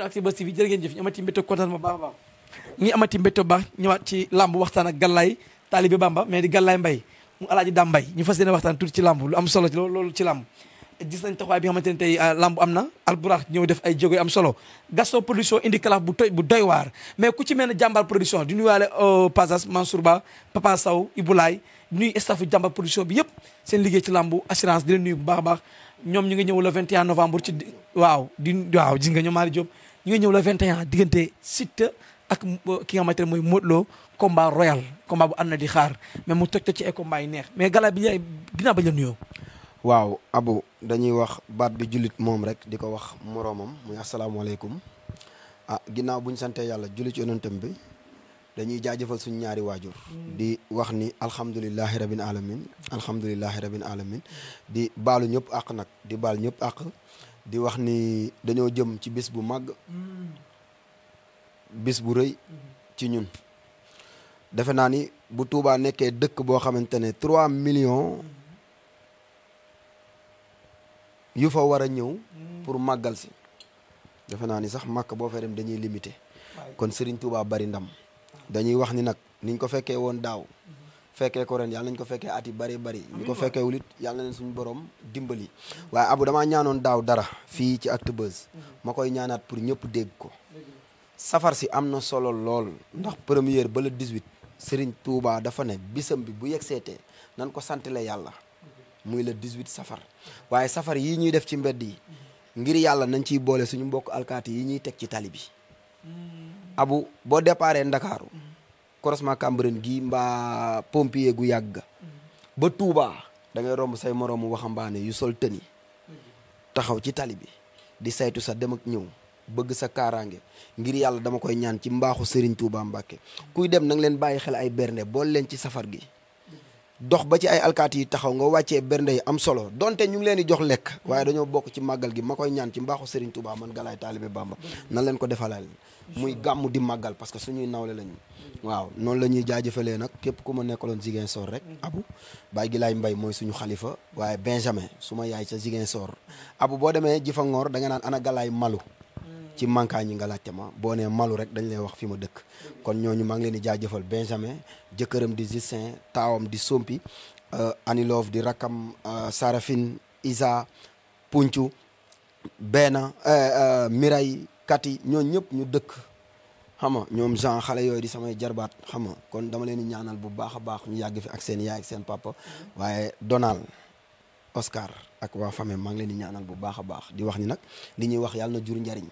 Actubuzz TV jërë ngeen jëf ñu amati mbétte kontaan ma baax a baax ñu ngi amati mbétte baax ñëwaat ci làmb waxtaan ak Galaye taalibe Bamba mais di Galaye Mbaye mu alaaji Dame Mbaye ñu fas yéene waxtaan tuuti ci làmb lu am solo ci loolu ci làmb gis nañ taxawaay bi nga xamante ne tey làmb am na Albourakh ñëw def ay jéego am solo Gaston production indi kalaaf bu doy waar mais ku ci mel ne jàmbaar production di nuyuwaale passage Mansour Ba Papa Sow Iboulaye di nuyu staffu jàmbaar production bi yëpp seen liggéey ci làmb assurance di leen nuyu bu baax a baax ñoom ñu ngi ñëw le 21 novembre ci waaw gis nga ñoom Mari Diop ñu ngi ñëw le 21 diggante Siteu ak ki nga xamante ne mooy Modou Lo combat royal combat bu ànd na di xaar mais mu toj ci ay combat yi neex mais Galaye bi yaay ginnaaw bañ la nuyoo. waaw Abou dañuy wax baat bi jullit moom rek di ko wax moroomam muy asalaamaaleykum ginnaaw bu ñu santee yàlla julli ci yonentam bi dañuy jaajëfal suñu ñaari waajur di wax ni alhamdulilahi rabbil alamin alhamdulilahi rabbil alamin di baalu ñëpp àq nag di baal ñëpp àq di wax ni dañoo jëm ci bis bu màgg bis bu rëy ci ñun defe naa ni bu Touba nekkee dëkk boo xamante ne 3 millions yu fa war a ñëw pour màggal si defe naa ni sax màkk boo fay dem dañuy limité kon Serigne Touba bari ndam dañuy wax ni nag niñ ko fekkee woon daaw fekkee ko ren yàlla nañ ko fekkee at yi bari ñu ko fekkee wulit yàlla na leen suñu borom dimbali waaye Abou damaa ñaanoon daaw dara fii ci Actubuzz ma koy ñaanaat pour ñëpp dégg ko safar si am na solo lool ndax première ba le 18 Serigne Touba dafa ne bisam bi bu yegg seetee nan ko santale yàlla muy le 18 safar waaye safar yii ñuy def ci mbedd yi ngir yàlla nañ ciy boole suñu mbokk alkaati yi ñuy teg ci tali bi Abou boo déparé Ndakaaru croisement Cambérène gi mbaa pompier gu yàgg ba Touba da ngay romb say moroomu waxambaane yu sol tëni taxaw ci tali bi di saytu sa dem ak ñëw bëgg sa kaaraange ngir yàlla dama koy ñaan ci mbaaxu Serigne Touba Mbacke kuy dem nang leen bàyyi xel ay bernde bool leen ci safar gi dox ba ci ay alkaati yi taxaw nga wàccee bernde yi am solo donte ñu ngi leen di jox lekk waaye dañoo bokk ci màggal gi ma koy ñaan ci mbaaxu Serigne Touba man Galaye taalibe Bamba nan leen ko defalal muy gàmmu di màggal parce que suñuy nawle lañu waaw noonu la ñuy jaajëfalee nag képp ku ma nekkaloon Ziguinchor rek Abou Baye Gilaay Mbay mooy suñu xalifa waaye Benjamin su ma yaay sa Ziguinchor Abou boo demee Jifangoor da nga naan ana Galaay Malu ci mankaa ñi nga laajte ma boo nee Malu rek dañ lay wax fi ma dëkk kon ñooñu maa ngi leen di jaajëfal Benjamin jëkkëram di Justin taawam di Sompi Anilov di rakkam Sarafine Isa Puncu Beena Miray Kati ñooñu ñëpp ñu dëkk xam nga ñoom Jean xale yooyu di samay jarbaat xam nga kon dama leen di ñaanal bu baax a baax ñu yàgg fi ak seen yaay ak seen papa waaye Donald Oscar ak waa famille maa ngi leen di ñaanal bu baax a baax di wax ni nag li ñuy wax yàlla na jur njariñ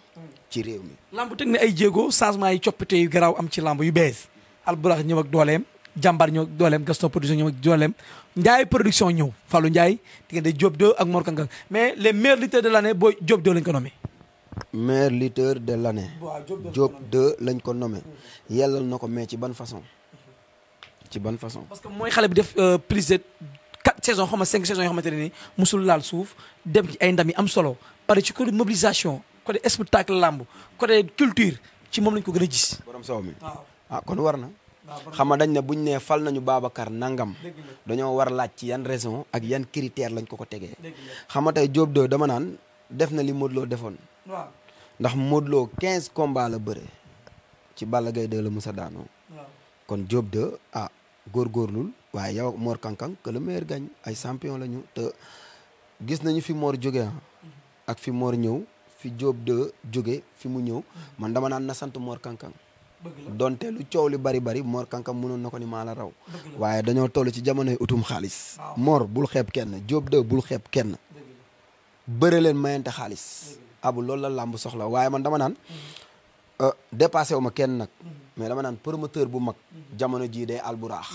ci réew mi. lamb teg na ay jéego changement yi coppite yu garaaw am ci lamb yu bees Albourakh ñëw ak dooleem jàmbaar ñëw ak dooleem Gaston production ñëw ak dooleem Ndiaye production ñëw Fallou Ndiaye diggante Diop 2 ak Mor Kankang mais les meilleurs lutteurs de l'année booy Diop 2 lañ ko nommé. meilleur lutteur de l'année Diop 2 lañ ko nommé yellal na ko mais ci ban façon parce que mooy xale bi def plus de 4 saisons xam nga 5 saisons yoo xamante ne nii musul laal suuf dem ci ay ndam yi am solo pare ci côté mobilisation côté spectacle lamb côté culture ci moom lañ ko gën a gis. borom saw mi kon war na xam nga dañ ne buñ ne fal nañu Babacar nangam dañoo war laaj ci yan raison ak yan critère lañ ko tegee xam nga tey Diop 2 dama naan def na li Modou Lo defoon ndax Modou Lo 15 combats la bëre ci Balla Gaye 2 la musa daanoo kon Diop 2 góorgóorlul waaye yow Mor Kankang que le meilleur gagne ay champion la ñu te gis nañu fi Mor jóge ak fi Mor ñëw fi Diop 2 jóge fi mu ñëw man dama naan na sant Mor Kankang donte lu coow li bari Mor Kankang mënoon na ko ni maa la raw waaye dañoo toll ci jamonoy utum xaalis Mor bul xeeb kenn Diop 2 bul xeeb kenn bëre leen mayante xaalis Abou loolu la làmb soxla waaye man dama naan dépassé wu ma kenn nag mais dama naan promoteur bu mag jamono jii day Albourakh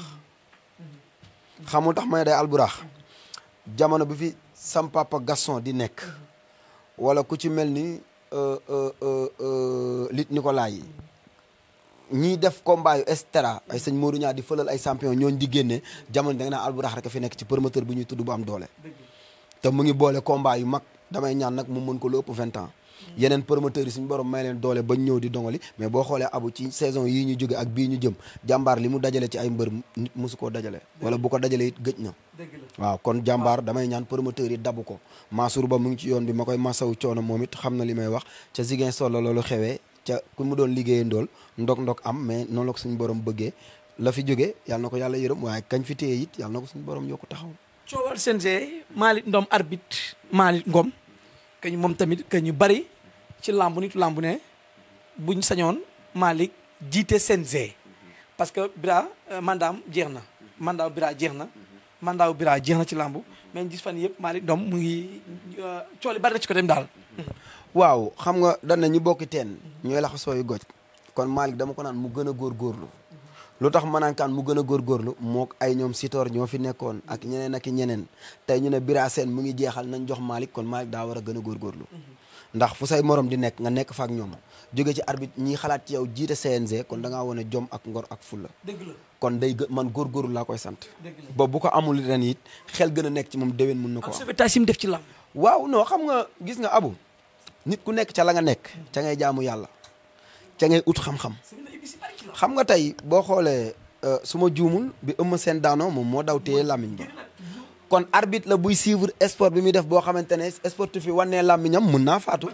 xamul tax may day Albourakh jamono bi fi sam papa Gaston di nekk wala ku ci mel ni Lit Nicolas yi ñiy def combat yu extra ay sëñ Modou Niang di fëlal ay champion ñooñu di génne jamono da nga naan Albourakh rek a fi nekk ci promoteur bu ñuy tudd bu am doole te mu ngi boole combat yu mag damay ñaan nag mu mën ko lu ëpp 20 ans yeneen promoteurs yi suñu borom may leen doole bañ ñëw di dongali mais boo xoolee Abu ci saison yii ñu jóge ak bii ñu jëm jàmbaar li mu dajale ci ay mbër nit mosu koo dajale wala bu ko dajale it gëj na waaw kon jàmbaar damay ñaan promoteurs yi dabu ko Mansour Ba mu ngi ci yoon bi ma koy masawu coono moom it xam na li may wax ca Ziguinchor la loolu xewee ca ku mu doon liggéeyee ndool ndok am mais noonu la ko suñu borom bëggee la fi jóge yàlla na ko yàlla yërëm waaye kañ fi téye it yàlla na ko suñu borom yokku taxaw coowal CNG Malick Ndom arbitre Malick Ngom que ñu moom tamit que ñu bari ci làmb nitu làmb ne buñ sañoon Malick jiite CNG parce que Bira mandaam jeex na mandaaw Bira jeex na mandaaw Bira jeex na ci làmb mais gis fan yëpp Malick Ndom mu ngi cooli bari na ci ko dem daal waaw xam nga dañ na ñu bokki teen ñooy laxa sooyu goj kon Malick dama ko naan mu gën a góorgóorlu lu tax ma naan kaan mu gën a góorgóorlu mook ay ñoom Sitor ñoo fi nekkoon ak ñeneen ak i ñeneen tey ñu ne Bira Sène mu ngi jeexal nañ jox Malick kon Malick daa war a gën a góorgóorlu ndax fu say morom di nekk nga nekk fa ak ñoom jóge ci arbitre ñiy xalaat ci yow jiite CNG kon da ngaa wane jom ak ngor ak fulla dëgg la kon day man góorgóorlu laa koy sant ba bu ko amul ren it xel gën a nekk ci moom déwén mun na ko sauvetage yi mu def ci làmb waaw non xam nga gis nga Abu nit ku nekk ca la nga nekk ca ngay jaamu yàlla ca ngay ut xam-xam xam nga tey boo xoolee su ma juumul bi Eumeu Sène daanoo moom moo daw téye làmmiñ ba kon arbitre la buy suivre sport bi muy def boo xamante ne sportif yi wannee làmmiñam mun naa faatu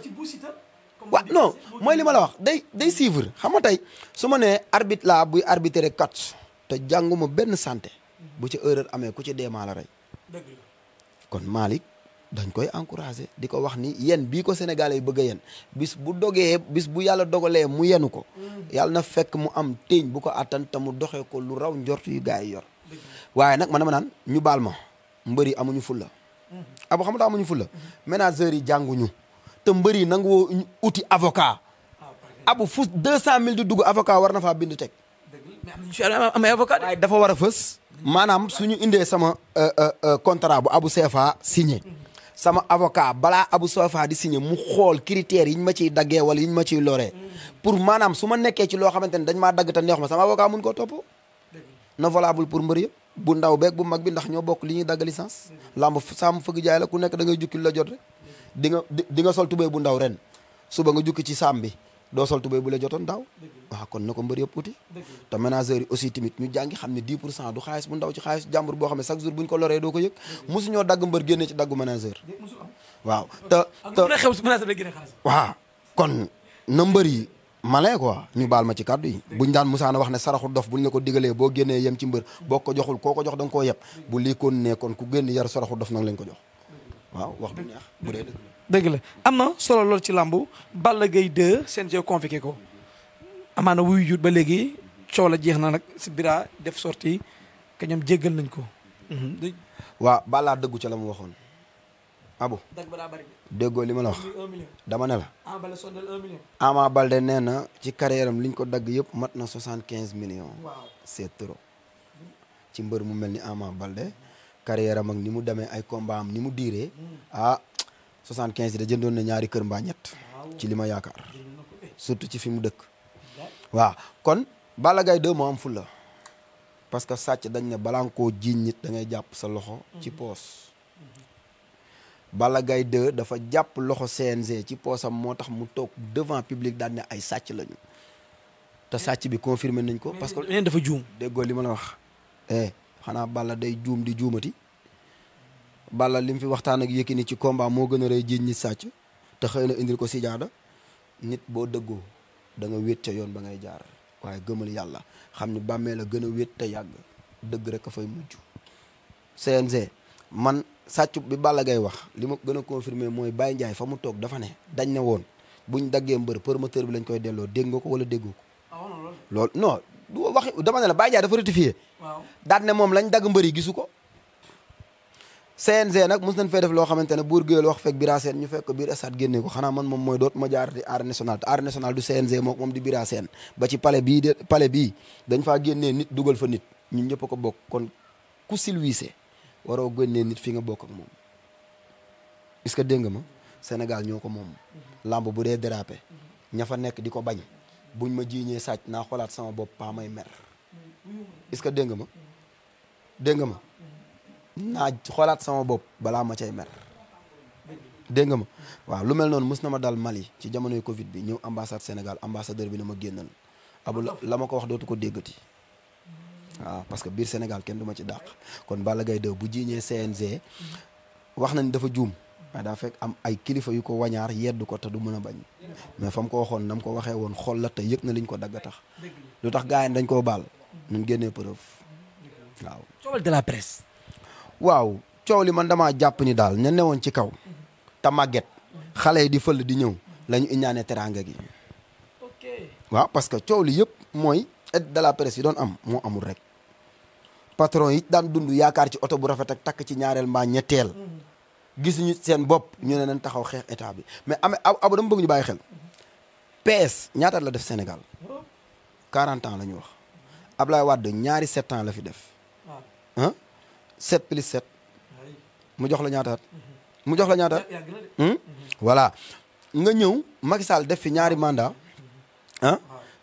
waaw non mooy li ma la wax day suivre xam nga tey su ma nee arbitre laa buy arbitrer catch te jànguma benn santé bu ci erreur amee ku ci deemaa la rey kon Malick dañ koy encouragé di ko wax ni yen bii ko Sénégalais yi bëgg a yen bis bu dogee bis bu yàlla dogalee mu yenu ko yàlla na fekk mu am téeñ bu ko attan te mu doxee ko lu raw njort yu gars yi yor waaye nag man dama naan ñu baal ma mbër yi amuñu fulla Abu xam nga amuñu fulla ménageurs yi jànguñu te mbër yi nangu uti avocat Abu fu 200 000 di dugg avocat war na faa bind teg am ay avocat waaye dafa war a fës maanaam suñu indee sama contrat bu Abu CFA signé sama avocat balaa Abu CFA di signé mu xool critères yi ñu ma ciy daggee wala yi ñu ma ciy loree pour maanaam su ma nekkee ci loo xamante ne dañ maa dagg te neex ma sama avocat mun koo topp na valable pour mbër yëpp bu ndaw beeg bu mag bi ndax ñoo bokk li ñuy dagg licence lamb sàmm fëgg jaay la ku nekk da ngay jukki la jot rek di nga sol tubéy bu ndaw ren suba nga jukki ci sàmm bi doo sol tubéy bu la jotoon daaw waaw kon na ko mbër yëpp uti te ménageurs yi aussi tamit ñu jàngi xam ne 10% du xaalis bu ndaw ci xaalis jàmbur boo xam ne chaque jour buñ ko loree doo ko yëg mosuñoo dagg mbër génne ci daggu ménageur waaw waaw kon na mbër yi malin quoi ñu baal ma ci kàddu yi buñ daan musaana wax ne saraxu dof buñ la ko digalee boo génnee yem ci mbër boo ko joxul koo ko jox da nga koo yeb bu lii kon ne kon ku génn yar saraxu dof nag lañ ko jox waaw wax du neex bu dee dëgg la am na solo lool ci làmb Balla Gaye 2 CNG convoqué ko amaana wuyu jut ba léegi coow la jeex na nag si Bira def sortie que ñoom jéggal nañ ko waaw Balla dëggu ca la mu waxoon Abu dag ba daa bari déggoo li ma la wax dama ne la Ama Baldé Ama Baldé sondel 1 million nee na ci carrière am liñ ko dagg yëpp mat na 75 millions waaw c'est trop ci mbër mu mel ni Ama Baldé carrière am ak ni mu demee ay combat am ni mu diiree 75 yi da jëndoon na ñaari kër mbaa ñett ci li ma yaakaar surtout ci fi mu dëkk waaw kon Balla Gaye 2 moo am fulla parce que sàcc dañ ne balaa nga koo jiiñ nit da ngay jàpp sa loxo ci poos Balla Gaye 2 dafa jàpp loxo CNG ci poosam moo tax mu toog devant public daan ne ay sàcc lañu te sàcc bi confirmé nañ ko parce que neen dafa juum déggoo li ma la wax xanaa Balla day juum di juumati Balla li mu fi waxtaan ak Yékini ci combat moo gën a rëy jiiñ nit sàcc te xëy na indil ko si jaada nit boo dëggoo da nga wéet ca yoon ba ngay jaar waaye gëmal yàlla xam ni bàmmee la gën a wéet te yàgg dëgg rek a fay mujj CNG man sàcc bi Balla Gaye wax li ma gën a confirmer mooy Baye Ndiaye fa mu toog dafa ne dañ ne woon buñ daggee mbër promoteur bi lañ koy delloo dégg nga ko wala déggoo ko loolu non du waxi dama ne la Baye Ndiaye dafa rectifié daat ne moom lañ dagg mbër yi gisu ko CNG nag mos nañ fay def loo xamante ne buur géwél wax fekk Bira Sène ñu fekk ko biir stade génne ko xanaa man moom mooy doot ma jaar di arène nationale te arène nationale du CNG moom di Bira Sène ba ci palais bii dañ faa génnee nit dugal fa nit ñun ñëpp ko bokk kon ku silwiise waroo génnee nit fi nga bokk ak moom est-ce que dégg nga ma Sénégal ñoo ko moom lamb bu dee dérapé ña fa nekk di ko bañ buñ ma jiiñee sàcc naa xoolaat sama bopp paa may mer est-ce que dégg nga ma naa xoolaat sama bopp balaa ma cay mer dégg nga ma waaw lu mel noonu mës na ma dal Mali ci jamonoy Covid bi ñëw ambassade Sénégal ambassadeur bi na ma génnal Abou la ma ko wax dootu ko déggati waaw parce que biir Sénégal kenn du ma ci dàq kon Balla Gaye 2 bu jiiñee CNG wax nañ dafa juum waaye daa fekk am ay kilifa yu ko wañaar yeddu ko te du mën a bañ mais fa mu ko waxoon na mu ko waxee woon xol la te yëg na liñ ko dagg tax lu tax gars yi dañ koo baal ñun génnee preuve waaw. coowal de la presse. waaw coow li man damaa jàpp ni daal ña newoon ci kaw te màgget xale yi di fël di ñëw la ñu iñaane teraanga gi. ok waaw parce que coow li yëpp mooy aide de la presse yi doon am moo amul rek patron yi daan dund yaakaar ci oto bu rafet ak takk ci ñaareel mbaa ñetteel gisuñu seen bopp ñu ne nañ taxaw xeex état bi mais Abou dama bëgg ñu bàyyi xel PS ñaata la def Sénégal 40 ans la ñu wax Ablaye Wade ñaari 7 ans la fi def ah 7 plus 7 mu jox la ñaataat mu jox la ñaataat voilà nga ñëw Macky Sall def fi ñaari mandat ah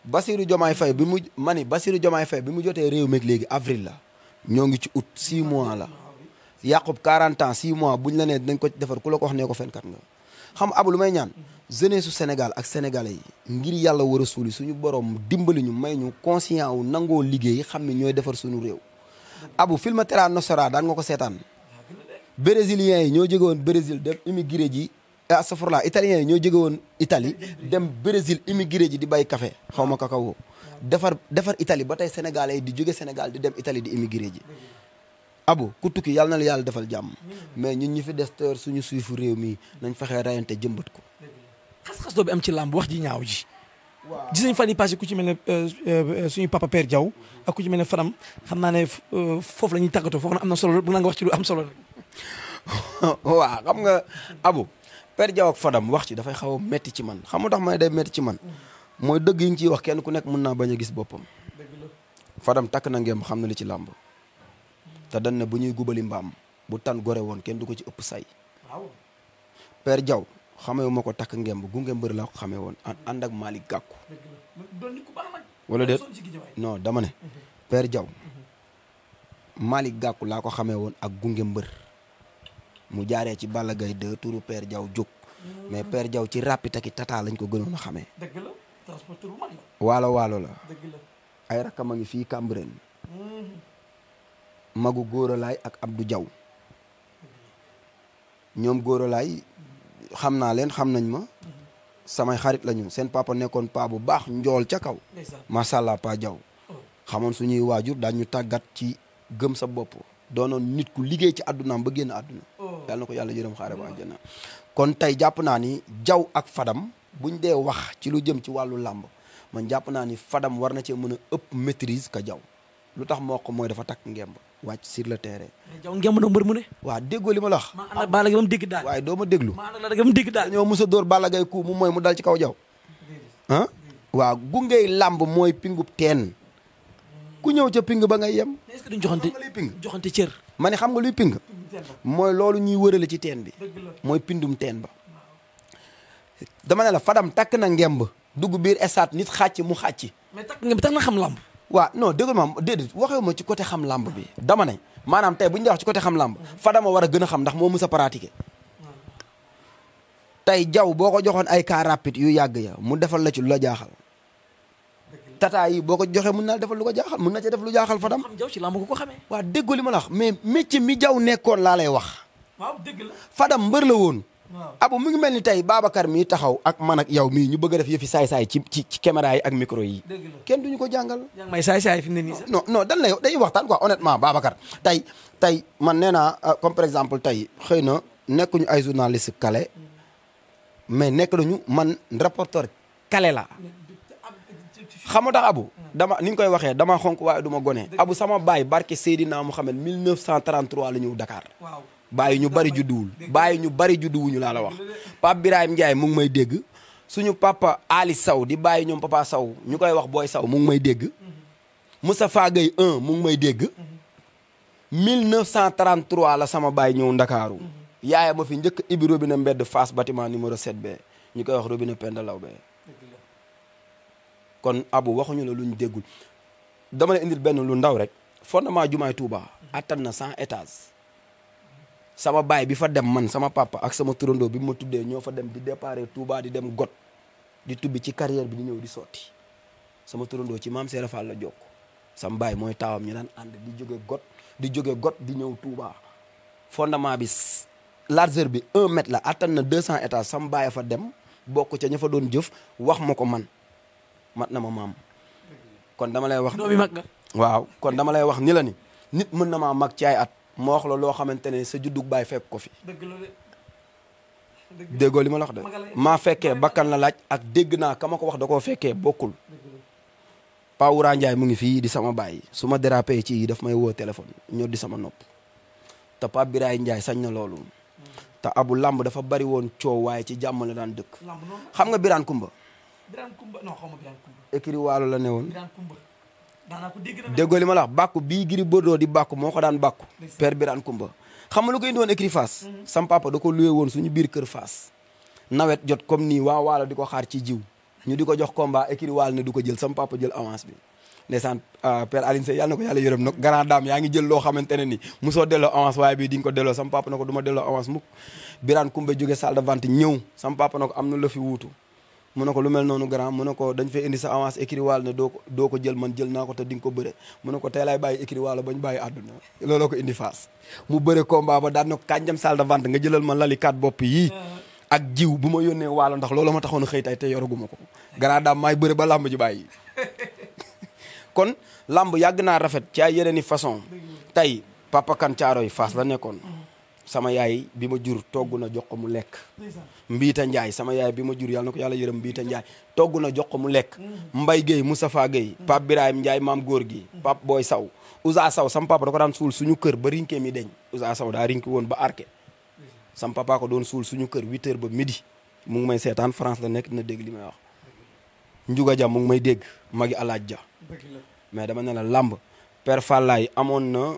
Bassirou Diomaye Faye bi mu Bassirou Diomaye Faye bi mu jotee réew mi léegi avril la ñoo ngi ci août 6 mois la yàqub 40 ans 6 mois buñ la nee dinañ ko defar ku la ko wax nee ko fenkat nga xam Abou lu may ñaan jeunesse su Sénégal ak sénégalais yi ngir yàlla war a suuli suñu borom dimbali ñu may ñu conscient wu nangoo liggéey xam ne ñooy defar suñu réew Abou film Terra Nostra daan nga ko seetaan brésiliens yi ñoo jóge woon Brésil dem immigré ji astafurlah italiens yi ñoo jóge woon Italie dem Brésil immigré ji di bay café xaw ma cacao defar Italie ba tey sénégalais yi di jóge Sénégal di dem Italie di immigré ji Abou ku tukki yàlla na la yàlla defal jàmm mais ñun ñi fi des tër suñu suufu réew mi nañ fexee rayante jëmbat ko xas-xas doo bi am ci làmb wax ji ñaaw ji gis nañ fan yi passé ku ci mel ne suñu papa Père Diaw ak ku ci mel ne Fadam xam naa ne foofu la ñuy tàggatoo foofu na am na solo bu nga wax ci lu am solo nag waaw xam nga Abou Père Diaw ak Fadam wax ci dafay xaw a metti ci man xam nga tax may day metti ci man mooy dëgg yi nga ciy wax kenn ku nekk mën naa bañ a gis boppam Fadam takk na ngeem xam na li ci làmb te dañ ne bu ñuy gubali mbaam bu tan gore woon kenn du ko ci ëpp say Père Diaw xamee ma ko takk ngemb gunge mbër laa ko xamee woon ànd ak Malick Gakou wala déet non dama ne Père Diaw Malick Gakou laa ko xamee woon ak gunge mbër mu jaaree ci Balla Gaye 2 turu Père Diaw jóg mais Père Diaw ci rapide ak tata lañ ko gënoon a xamee waalo la ay rakkam a ngi fii Cambérène magu góoralaay ak Abdou Diaw ñoom góoralaay xam naa leen xam nañ ma samay xarit lañu seen papa nekkoon pa bu baax njool ca kaw macha allah pa Diaw xamoon suñuy waajur daañu tàggat ci gëm sa bopp doonoon nit ku liggéey ci àddunaam ba génn àdduna yàlla na ko yàlla yërëm xaare ba àjjana kon tey jàpp naa ni Diaw ak Fadam buñ dee wax ci lu jëm ci wàllu làmb man jàpp naa ni Fadam war na cee mën a ëpp maîtrise ka Diaw lu tax moo ko mooy dafa takk ngemb wàcc sur le terrain. mais Diaw ngemb na mbër mu ne. waaw déggoo li ma la wax. maa ànd ak Balla Gaye ba mu dégg daal. waaye doo ma déglu. maa ànd ak Balla Gaye ba mu dégg daal. dañoo mos a dóor Balla Gaye ku mu mooy mu dal ci kaw Diaw. ah waaw gungey làmb mooy pingub teen ku ñëw ca ping ba ngay yem. est-ce que duñ joxante cër. ma ne xam nga luy ping. mooy loolu ñuy wërale ci teen bi. mooy pindum teen ba. dama ne la Fadam takk na ngemb dugg biir estaat nit xàcc mu xàcc. mais takk ngemb tax na xam làmb. waaw non dégg ma déedéet waxee ma ci côté xam làmb bi dama ne maanaam tey bu ñu wax ci côté xam làmb Fadama war a gën a xam ndax moo mus a pratiquer tey Diaw boo ko joxoon ay car rapide yu yàgg ya mu defal la ci lu la jaaxal tata yi boo ko joxee mun naa defal lu ko jaaxal mun na ci def lu jaaxal Fadam. xam Diaw ci làmb ko xamee. waaw déggoo li ma la wax mais métier mi Diaw nekkoon laa lay wax. waaw dëgg la. Fadam mbër la woon. waaw Abou mu ngi mel ni tey Babacar mii taxaw ak man ak yow mii ñu bëgg a def yëfi saay-saay ci caméra yi ak micro yi. dëgg la kenn duñu ko jàngal. yaa ngi may saay-saay fi mu ne nii sax. non dañ lay dañuy waxtaan quoi honnêtement Babacar tey man nee naa comme par exemple tey xëy na nekkuñu ay journaliste kale mais nekk nañu man reporter kale la xam nga tax Abou dama ni ñu koy waxee dama xonk waaye du ma gone Abou sama baay barke Seydina Mouhamed 1933 la ñëw Dakar. waaw bàyyi ñu bari judduwuñu laa la wax Pape Birahim Ndiaye mu ngi may dégg suñu papa Ali Sow di bàyyi ñoom papa Sow ñu koy wax Boy Sow mu ngi may dégg Moustapha Gueye 1 mu ngi may dégg 1933 la sama baay ñëw Ndakaaru yaaya ma fi njëkk ibi robinet mbedd Fass bâtiment numéro 7B ñu koy wax robinet Penda Law be kon Abou waxuñu la luñ déggul dama la indil benn lu ndaw rek fondement jumaay Touba attan na 100 étages sama baay bi fa dem man sama papa ak sama turandoo bi ma tuddee ñoo fa dem di déparé Touba di dem got di tubbi ci carrière bi di ñëw di sotti sama turandoo ci maam Seera Fall la jokk sama baay mooy taawam ñu daan ànd di jóge got di ñëw Touba fondement bi largeur bi 1 mètre la attan na 200 étages sama baay fa dem bokk ca ña fa doon jëf wax ma ko man mat na ma maam kon dama lay wax doomi mag nga waaw kon dama lay wax ni la ni nit mën na maa mag ci ay at moo wax la loo xamante ne sa juddug baay fekk ko fi dëgg la de déggoo li ma la wax de maa fekkee bakkan la laaj ak dégg naa ka ma ko wax da koo fekkee bokkul Pa Wura Ndiaye mu ngi fii di sama baay su ma dérapé ci yi daf may woo téléphone ñoo di sama nopp te Pape Biraye Ndiaye sañ na loolu te abu lamb dafa bari woon coow waaye ci jàmm la daan dëkk xam nga Birane Kumba non xaw ma Birane Kumba écrit waalo la ne woon Birane Kumba daanaa ko dégg na déggoo li ma la wax bàkku bii Gris Bordeaux di bàkku moo ko daan bàkku père Birane Kumba xam nga lu ko indi woon écrit Fass sam papa da ko luwee woon suñu biir kër Fass nawet jot comme nii waa waalo di ko xaar ci jiw ñu di ko jox combat écrit waalo ne du ko jël sam papa jël avance bi ndeysaan père Aline Seye yàlla na ko yàlla yërëm nag grand dame yaa ngi jël loo xamante ne ni musoo delloo avance waaye bii di nga ko delloo sam papa na ko du ma delloo avance mukk Birane Kumba jóge salle de vente ñëw sam papa na ko am na la fi wuutu mu ne ko lu mel noonu grand mu ne ko dañ fay indi sa avance écrit waalo ne doo ko jël man jël naa ko te di nga ko bëre mu ne ko tey laay bàyyi écrit waalo bañ bàyyi àdduna looloo ko indi Fass mu bëre combat ba daan na ko kañ dem salle de vente nga jëlal ma lali 4 bopp yii ak jiw bu ma yónnee waalo ndax loolu ma taxoon a xëy tay te yoraguma ko grand dame maay bëre ba làmb ji bàyyi kon lamb yàgg naa rafet ci ay yeneen i façon tey Papa Kan Caaroy Fass la nekkoon sama yaay bi ma jur togg na jox ko mu lekk Mbiita Njaay sama yaay bi ma jur yàlla na ko yàlla yërëm Mbiita Njaay togg na jox ko mu lekk Mbay Guèye Moustapha Guèye Pape Birahim Njaay maam góor gi Pape Boy Saw Ousa Saw sama papa da ko daan suul suñu kër ba rinke mi deñ Ousa Saw daa rinki woon ba arke sama papa ko doon suul suñu kër 8h ba midi mu ngi may seetaan France la nekk dina dégg li may wax Njuga Ja mu ngi may dégg magi alaaj ja mais dama ne la lamb Père Fallaye amoon na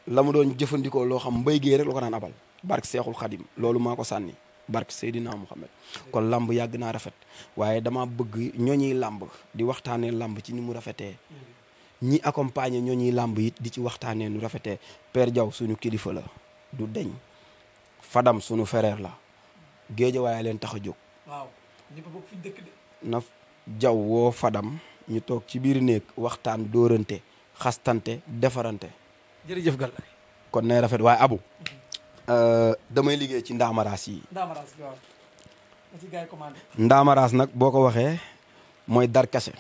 la mu doon jëfandikoo loo xam Mbay Géey rek la ko daan abal barke Seexul Xadim loolu maa ko sànni barke Seydina Muhammad kon lamb yàgg naa rafet waaye dama bëgg ñooñuy lamb di waxtaanee lamb ci ni mu rafetee ñi accompagner ñooñuy lamb it di ci waxtaanee nu rafetee Père Diaw suñu kilifa la du deñ Fadam suñu frère la géej waaye leen tax a jóg waaw ñëpp bokk fi dëkk de na Diaw woo Fadam ñu toog ci biir néeg waxtaan dóorante xastante defarante jërëjëf Galaye kon nay rafet waaye abu damay liggéey ci ndaamaraas yi ndaamaraas waaw na ci gars yi commandé ndaamaraas nag boo ko waxee mooy darkase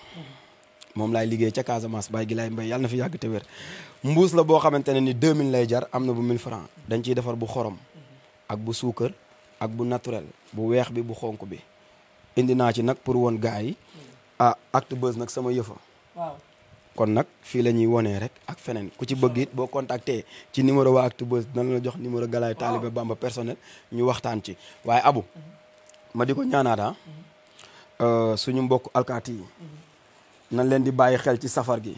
moom laay liggéey ca Casamance Baye Gilaay Mbay yàlla na fi yàgg te wér mbuus la boo xamante ne ni 2000 lay jar am na bu 1000 francs dañ ciy defar bu xorom ak bu suukar ak bu naturel bu weex bi bu xonk bi indi naa ci nag pour woon gars yi Actubuzz nag sama yëfa waaw kon nag fii la ñuy wonee rek ak feneen ku ci bëgg it boo contacté ci numéro waa Actubuzz dana la jox numéro Galaye Talibé Bamba personnel ñu waxtaan ci waaye abu ma di ko ñaanaata suñu mbokk alkaati yi nan leen di bàyyi xel ci safar gi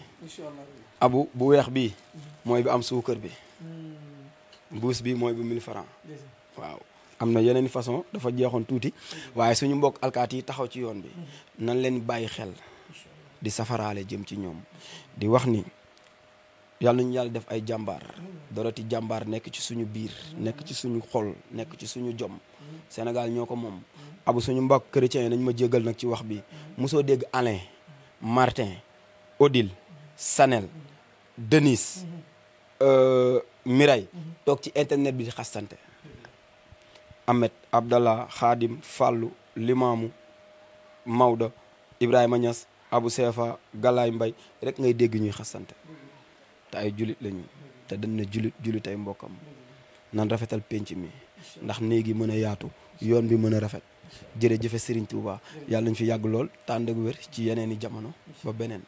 abu bu weex bi mooy bi am suukar bi mbuus bi mooy bu 1000 francs waaw am na yeneen façon dafa jeexoon tuuti waaye suñu mbokk alkaati yi taxaw ci yoon bi nan leen bàyyi xel di safaraale jëm ci ñoom di wax ni yàlla nañu yàlla def ay jàmbaar doroti jàmbaar nekk ci suñu biir nekk ci suñu xol nekk ci suñu jom Sénégal ñoo ko moom abu suñu mbokk chrétiens yi nañ ma jégal nag ci wax bi mosoo dégg Alain Martin Odile Sanel Denis Miray toog ci internet bi di xastante Ahmed Abdallah Khadim Fallou Limamou Maodo Ibrahima Niass Abou Sefa Galaye Mbay rek ngay dégg ñuy xasante te ay julit lañu te dañ na julit ay mbokkam nan rafetal penc mi ndax néegi mën a yaatu yoon bi mën a rafet jërëjëfe Serigne Touba yàlla nañ fi yàgg lool te ànd ak wér ci yeneen i jamono ba beneen